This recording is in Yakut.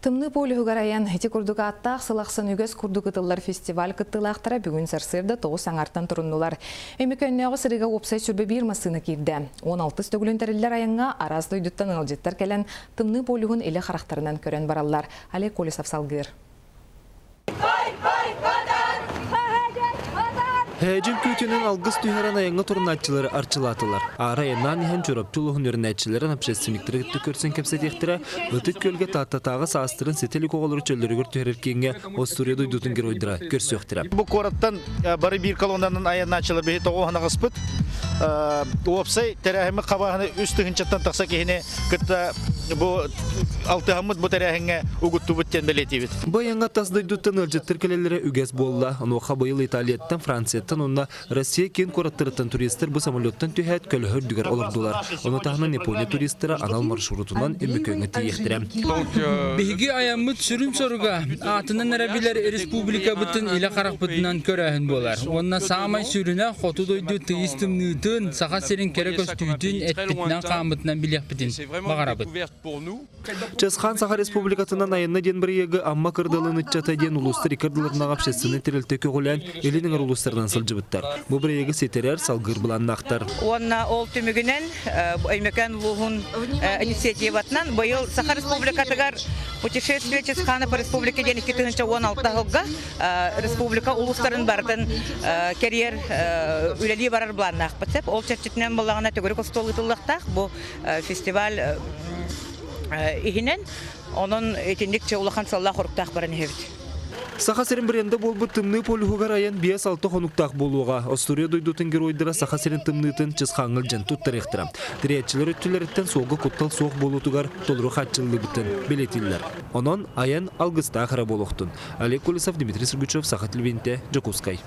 Тымныы полюһугар айан ити курдук ааттаах сыл ахсын үгэс курдук ытыллар фестиваль кыттыылаахтара бүгүн сарсыарда 9 аҥартан туруннулар. Өймөкөөннөөҕү сырыыга уопсай 21 массыына киирдэ. 16 төгүлүн тэриллэр айаҥҥа араас дойдуттан ыалдьыттар кэлэн Тымныы полюһун илэ харахтарынан көрөн бараллар. Олег Колесов салгыыр. Һээдьин күүтүнэн алгыс түһэрэн айаҥҥа турнааччылары арчылаатылар. Аара айаннаан иһэн Чурапчы улууһун үөрэнээччилэрин общественниктары кытта көрсөн кэпсэтиэхтэрэ, Ытык Күөлгэ Тааттатааҕы саастарын ситэ илик оҕолору чөллөрүгэр түһэрэр киэҥҥэ остуоруйа дойдутун геройдара көрсүөхтэрэ. Бу куораттан бары биир колоннанан айаннааччылар биһи тоҕуһанаҕыспыт. Уопсай тэрээһиммит хабааһыны 3 тыһыынчаттан тахса киһини кытта бу алтыһаммыт бу тэрээһиҥҥэ угуттубут диэн бэлиэтиибит. Бу айаҥҥа тас дойдуттан ыалдьыттар кэлэллэрэ үгэс буолла. Онуоха быйыл Италияттан, Францияттан уонна Россия киин куораттарыттан туристар бу самолеттан түһээт көлөһө үрдүгэр олордулар. Ону таһынан Япония туристара анал маршрутунан Өймөкөөҥҥө тиийиэхтэрэ. Биһиги айаммыт сүрүн соруга аатынан эрэ билэр республикабытын илэ харахпытынан көрөөһүн буолар. Уонна саамай сүрүнэ хоту дойду тыйыс тымныытын, Саха сирин кэрэ көстүүтүн эппитинэн-хааммытынан билиэхпитин баҕарабыт. Чысхаан Саха Республикатынан айанна диэн бырайыагы Амма кырдалын ыччата диэн улуустар икки ардыларынааҕы общественнай тэрилтэ көҕүлээн Илин эҥэр улуустарынан сылдьыбыттар. Бу бырайыагы ситэрэр, салгыыр былааннаахтар. Уонна ол түмүгүнэн Өймөкөөн улууһун инициативатынан быйыл Саха Республикатыгар «Путешествие Чысхаана по республике» диэн 2016 сылга республика улуустарын барытын кэрийэр үлэлии барар былааннаахпыт. Ол чэрчитинэн буоллаҕына төгүрүк остуол ыытыллыахтаах. Бу фестиваль иһинэн онон итинник улахан сыаллаах-соруктаах баран иһэбит. Саха сирин бренда буолбут Тымныы полюһугар айан 5-6 хонуктаах буолуоҕа. Остуоруйа дойдутун геройдара Саха сирин тымныытын Чысхааҥҥа илдьэн туттарыахтара. Тэрийээччилэр өттүлэриттэн суолга куттал суох буолуутугар толору хааччыллыбытын бэлиэтииллэр. Онон айан алгыстаах эрэ буолуохтун. Олег Колесов, Дмитрий Сергучев, Саха телевидениетэ, Дьокуускай.